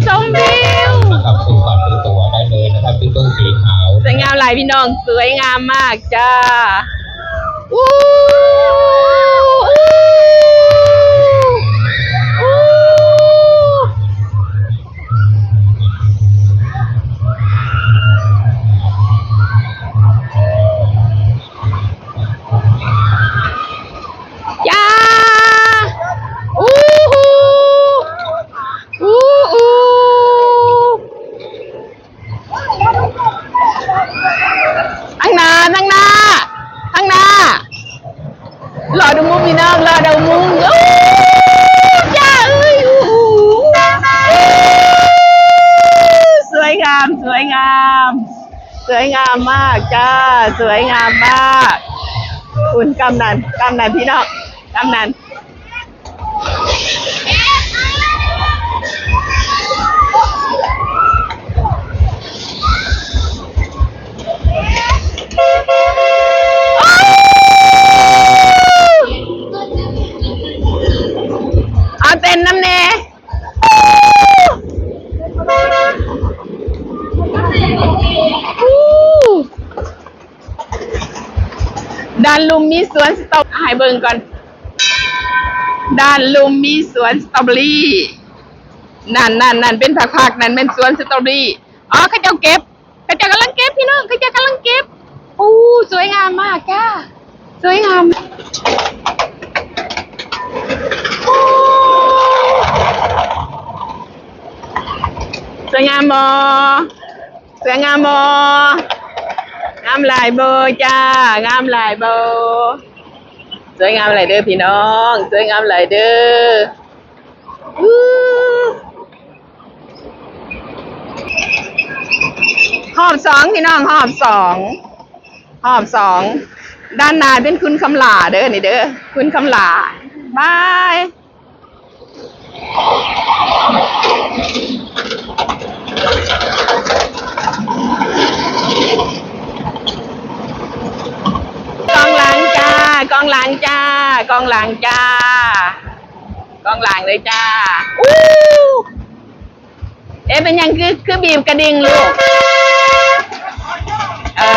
ຊົມວິວ ມາເຂົ້າສູ່ການເປີດຕົວໄດ້ເລີຍນະຄັບ ເປັນຕູ້ສີຂາວ ສວຍງາມຫຼາຍພີ່ນ້ອງ ສວຍງາມມາກຈ້າ. ອູ້ ອູ້ ອູ້ ຈ້າ ອູ້ ອູ້ ອູ້ ອູ້ ທາງໜ້າ ທາງໜ້າ ທາງໜ້າ ລໍດູມຸມພີ່ນ້ອງ ລໍດູມຸມ. ອູ້ ຈ້າເອີຍ ອູ້ ອູ້ ສວຍງາມ ສວຍງາມ ສວຍງາມມາກຈ້າ ສວຍງາມມາກ. ພຸ້ນ ກຳນັ້ນ ກຳນັ້ນພີ່ນ້ອງ ກຳນັ້ນ. ເອົາເຕັ້ນນຳແດ່. ດ້ານລຸ່ມມີສວນສະຕໍ ໃຫ້ເບິ່ງກ່ອນ ດ້ານລຸ່ມມີສວນສະຕໍເບີຣີ. ນັ້ນ ນັ້ນ ນັ້ນ ເປັນພັກໆ ນັ້ນແມ່ນສວນສະຕໍເບີຣີ. ອໍ ເຂົາເຈົ້າເກັບ ເຂົາເຈົ້າກຳລັງເກັບພີ່ນ້ອງ ເຂົາເຈົ້າກຳລັງເກັບ. ໂອ້ ສວຍງາມມາກຈ້າ ສວຍງາມ ໂອ້ ສວຍງາມບໍ່? ສວຍງາມບໍ່? ງາມຫຼາຍບໍ່ຈ້າ? ງາມຫຼາຍບໍ່? ສວຍງາມຫຼາຍເດີ້ພີ່ນ້ອງ ສວຍງາມຫຼາຍເດີ້. ຮອບສອງພີ່ນ້ອງ ຮອບສອງ ຮອບສອງ. ດ້ານໜ້າເປັນຄຸນຄຳຫຼ້າເດີ້ນີ້ເດີ້ ຄຸນຄຳຫຼ້າ. ບາຍ. ກ້ອງຫຼັງຈ້າ ກ້ອງຫຼັງຈ້າ ກ້ອງຫຼັງຈ້າ ກ້ອງຫຼັງເລີຍຈ້າ. ອູ້ ເອ ເປັນຫຍັງຄື ຄືບີບກະດິ່ງລູກ? ເອີ.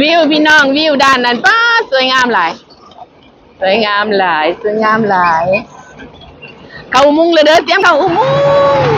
ວິວພີ່ນ້ອງ ວິວດ້ານນັ້ນ ປາດ ສວຍງາມຫຼາຍ. ສວຍງາມຫຼາຍ ສວຍງາມຫຼາຍ. ເຂົ້າອຸໂມງແລ້ວເດີ້ ຕຽມເຂົ້າອຸໂມງ.